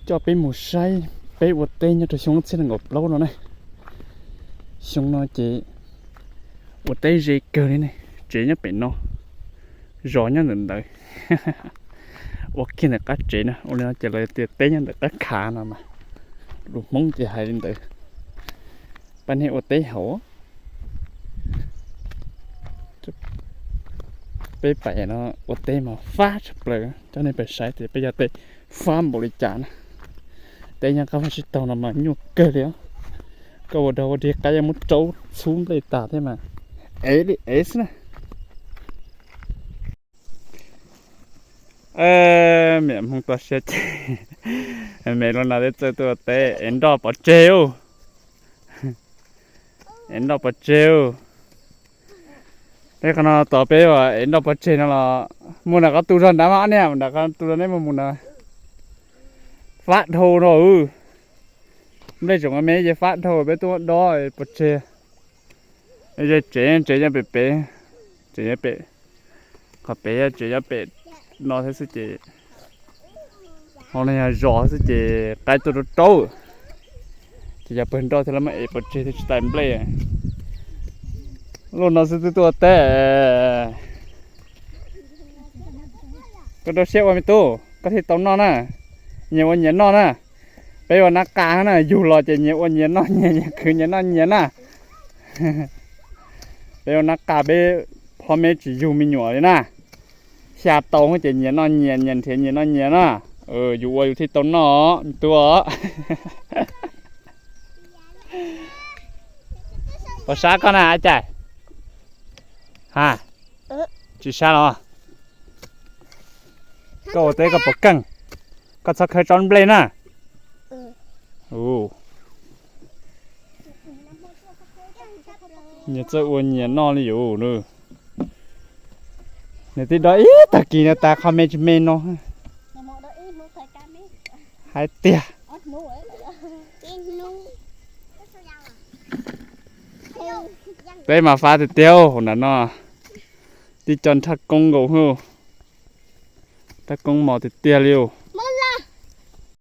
Coj peb mus saib peb ua teb nyob rau xyoo ob txhiab nees nkaum plaub no ne. Xyoo no ces ua teb ze kawg li ne. Tsev nyob pem no, zos nyob ntawm ntawd. Ua kiag ntawm qab tsev na, ua li no ces lawv tias teb nyob ntawm qab khav no mas, lus Hmoob ces hais li ntawd. Pab nej ua teb hauv. Peb pais no ua teb mas fab tshaj plaws, coj nej pais saib tias peb cov teb fab npaum li cas na. Teb nyob qab vaj tsib taug no mas nyuaj kawg li os. Koj ua dog ua dig qab yeej muab raub txhub nplej tas thiab mas, ev li ev xwb na. Miam Hmoob toj siab ces me lub no twb txawj tuaj teb ev nroj pov tseg ub. Ev nroj pov tseg ub. Peb qhov no tos peb ua ev nroj pov tseg no los mus nram qhov tu zog nrad mas ob niag, nram qhov tu zog neb mus mus na. Fab dhau no. Nplej tsoom me ces fab dhau peb tuaj dob pov tseg. Tsev, tsev nyob pem pem, tsev nyob pem, qhov pem tsev nyob pem no thiab xwb ces, ho no yog zos xwb ces qaib tuaj rau raub. Ces yog pawg nroj thiab los mas ev pov tseg thiab tsis tau nplej. Lub no xwb twb tuaj teb. Koj rau siab ua me tub, koj thiaj tau noj na. Nyias ua nyias noj na. Peb ua nab qa na, yug los ces nyias ua nyias noj nyias, nyias khwv nyias noj nyias na. Peb ua nab qa peb phob meb tsis yug me nyuam li na. Xya tau ces nyias noj nyias, nyias nrhiav nyias noj nyias na. Yus ua yus thiaj tau noj me tub. Puas sab koj na Ab Cai? Ha, tsis sab los? Koj ua teb koj puas keej? Koj txhob khawb tsob nplej na. Nyias txawj ua nyias noj li yus. Nws twb dob ib tag kis no tas qhov me tsis me no. Hais tiag. Teb mas fab tiag tiag hauv nram no. Tib co nrhaj koob nkaus hauv. Nrhaj koob mos tiag tiag li.